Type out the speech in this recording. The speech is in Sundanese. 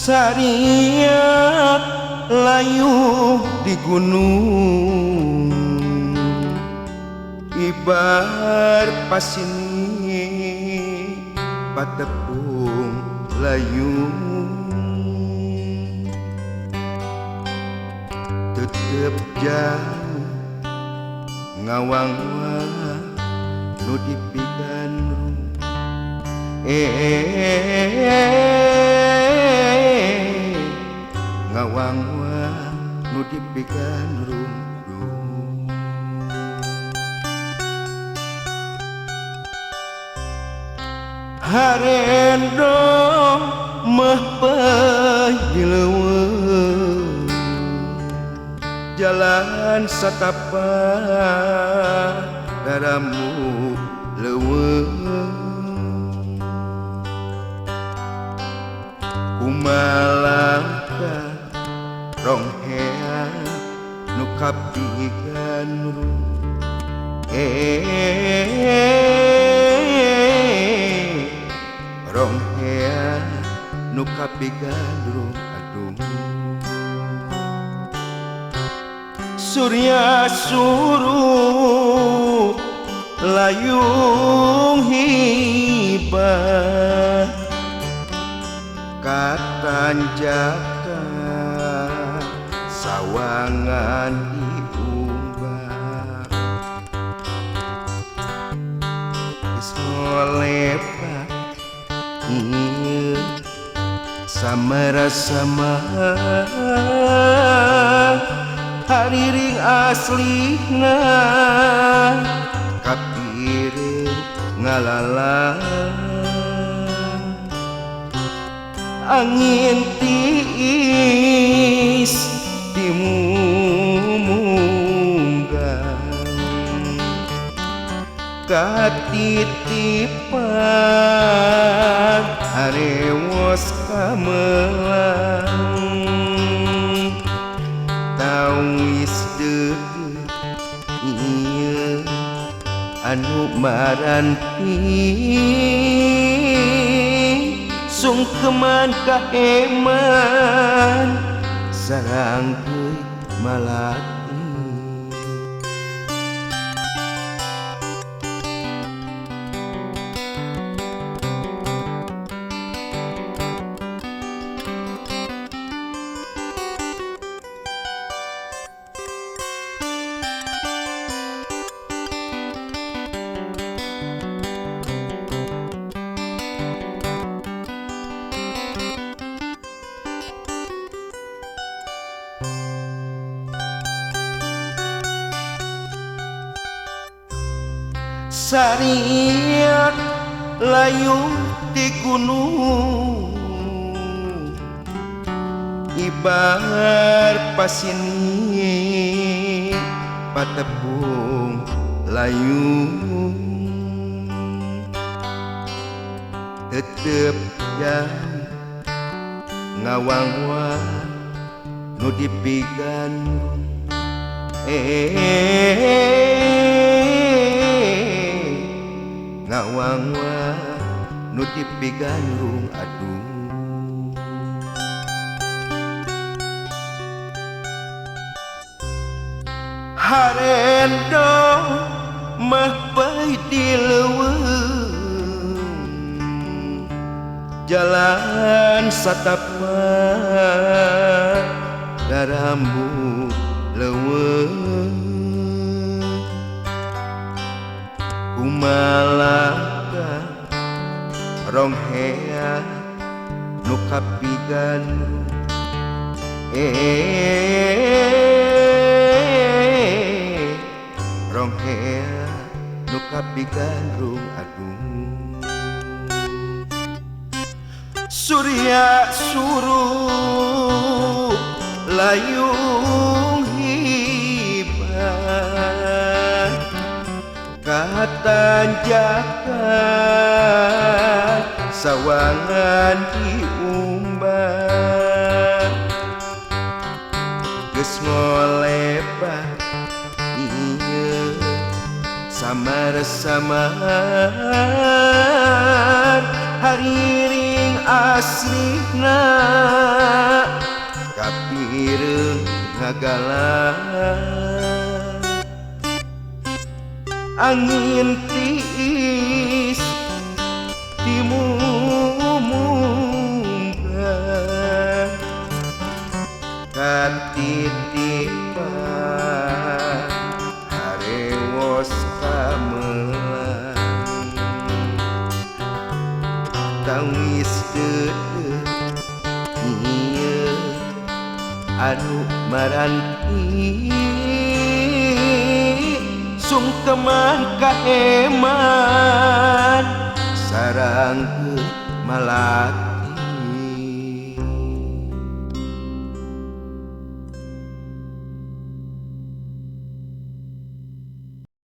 Sariat layuh di gunung, ibar pasini patepung layung. Tetep jauh ngawang-wang nu dipigan ngawang-wang nu dipigan rung. Harendong mah peuh di leuweung, jalan satapak daramu leuweung. Kumalangka ronghea nu kapigan rung, ronghea nu kapigan rung. Aduh, surya suruh layung hibah, katanjakan sawangan diumbak. Geus ngolepak ieu samara-sama hariring aslina kapireung ngalalang. Angin tiis dimumunggang, katitipan harewos kamelang. Tawis deukeut ieu anu maranti, sungkeman kaeman sarang deui malati. Sariat layuh di gunung, ibar pasini patepung layung. Tetep jauh ngawang-wang nu dipigan, ngawang-wang nu dipigan rung. Aduh, harendong mah peuh di leuweung, jalan satapak darambu leuweung. Kumalangka ronghea nu kapigan, ronghea nu kapigan rung. Aduh, surya suruh layung hibah, katanjakan sawangan diumbak. Geus ngolepak ieu samar-samar hariring aslina. Hireung ngagalang angin tiis timumungkan katitipan harewos kamelang tangis deudeuh ieu anu maranti sungkeman kaeman sarang malati.